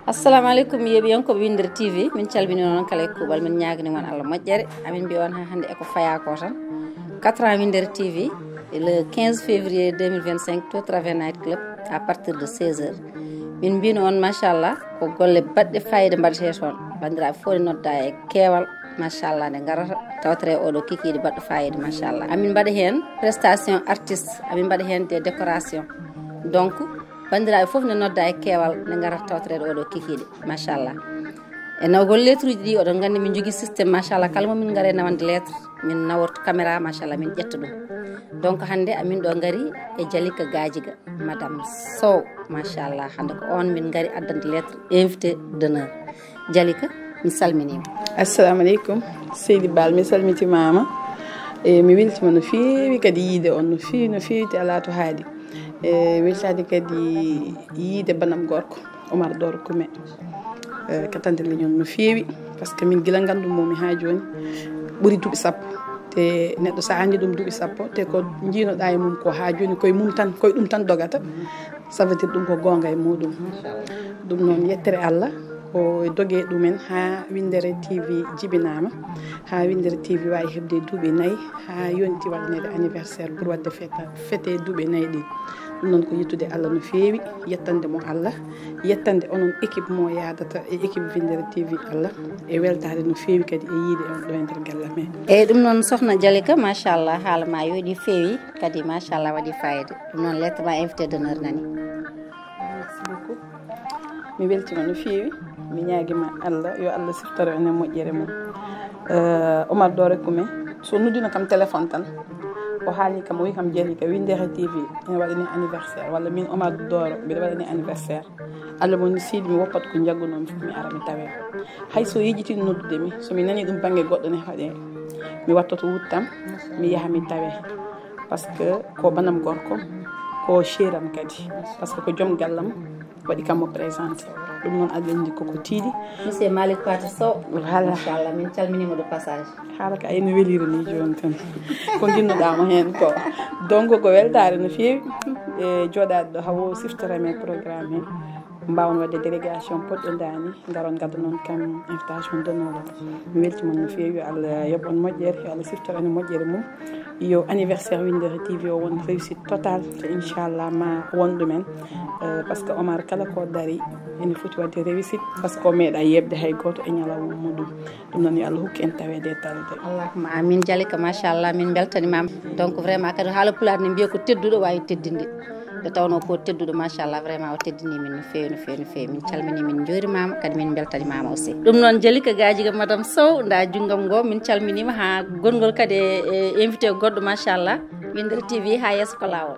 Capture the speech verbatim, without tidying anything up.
Assalamu aleykum, yeeɓiyankoɓe Winndere T V. Min calmini on kala e kuuɓal, min ñaagani mon Allah moƴƴere. Amin mbiya on ha hannde eko faya ko tan. Quatre ans Winndere T V, le quinze février deux mille vingt-cinq, to Travers Night Club, à partir de seize heures. Min mbino on, machallah, ko golle baɗɗe fayida mbaɗete toon. Banndiraaɓe fof ne nodda e keewal, machallah, nde ngarata tawtere oɗo kikiiɗe baɗɗo fayida, machallah. Amin mbaɗa heen prestation artiste, amin mbaɗa heen des décorations. Donc, banndiraaɓe fof ne nodda e keewal, ne ngarata tawtoreede oɗo kikiiɗe, machallah. E nawgol lettre uji ɗi, oɗon nganndi min njogii système, machallah, kala mo min ngari e nawande lettre, min naworto caméra, machallah, min ƴetta ɗum. Donc, hannde amin ɗo ngari e Jalika Gajiga, Madame Sow, machallah, hannde ko on min ngari addande lettre invité d'honneur. Jalika, mi salminiima. Assalamu aleykum, Seydi Baal, mi salmitimaama. E, mi weltima no feewi kadi yiide on, no feewi, no feewi, te alaa to haaɗi. E, weltaade kadi yiide banam gorko, Omar Doro Kume. E, katante leñol no feewi, par ce que min gila nganndu momi haa jooni, ɓuri duuɓi sappo. Te neɗɗo so a anndi ɗum duuɓi sappo, te ko njiinoɗaa e mum ko haa jooni, koye mum tan, koye ɗum tan dogata. Ça veut dire ɗum ko goonga e muɗum. Ɗum noon, yettere Allah, ko e doge ɗumen haa Winndere T V jibinaama, haa Winndere T V waawi heɓde duuɓi nayi, haa yonti waɗaneede anniversaire pour waɗde fête, fête duuɓi nayi ɗi. Ɗum noon ko yettude Allah no feewi, yettande mo Allah, yettande onon équipe mo yaadata e équipe Winndere T V Allah, e weltaade no feewi kadi e yiide on ɗo e nder galle amen. Eyyi, ɗum noon, Sohna Jalika, machallah, haala ma yooɗi, feewi kadi, machallah, waɗi fayida. Ɗum noon, lettre ma invité d'honneur nani. Merci beaucoup. Mi weltima no feewi. Mi ñaagima Allah, yo Allah siftoro en e moƴƴere mum. Eh, Omar Doro Kume, so noddino kam téléphone tan, o haali kam, o wi kam, Jalika, Winndere T V ene waɗani anniversaire, walla min Omar Doro mbiɗa waɗani anniversaire. Allah mo ni, seydi, mi woppat ko njaggunoomi fof, mi ara mi tawe. Hay so yejjitino noddude mi, so mi nani ɗum bannge goɗɗo ne waɗe, mi wattoto wuttam, mi yaha mi tawe. Par ce que ko banam gorko, ko chéri am kadi. Par ce que ko joom gallam waɗi kam mo présenté. Ɗum noon, aɗa anndi koko tiiɗi. Monsieur Malick Paté Sow. Voilà. Machallah, min calminiima de passage. Haala ka ene weliri ni jooni tan. Ko nginnuɗaa mo heen ko. Donc, ko weltaare no feewi. E jooɗaade ɗo, hawo siftora men programme heen. Mbaawen waɗde délégation poɗɗo ndaani, ngaron ngaddanon kam invitation d'honneur o. Mi weltima no feewi, yo Allah yoɓ on moƴƴere, yo Allah siftor en e moƴƴere mum. Yo anniversaire Winndere T V o won réussite totale, te inchallah ma won ɗumen. Eh, par ce que Omar kala ko dari ene foti waɗde réussite, par ce que o meeɗa yeeɓde hay gooto e ñalawma muɗum. Ɗum noon, yo Allah hokku en taweede e talde. Allahumma amin. Jalika, machallah, min mbeltanimaama. Donc, vraiment, kadi haala pulaar ne mbiya ko tedduɗo waawi teddinde. Nde tawnoo ko tedduɗo, machallah, vraiment, o teddinii min no feewi, no feewi, no feewi. Min calminii, min njuurimaama, kadi min mbeltanimaama aussi. Ɗum noon, Jalika Gajiga, Madame Sow, nda junngam ngo, min calminiima, haa gonngol kadi e, e invité goɗɗo, machallah. Winndere T V, haa yeeso ko laawol.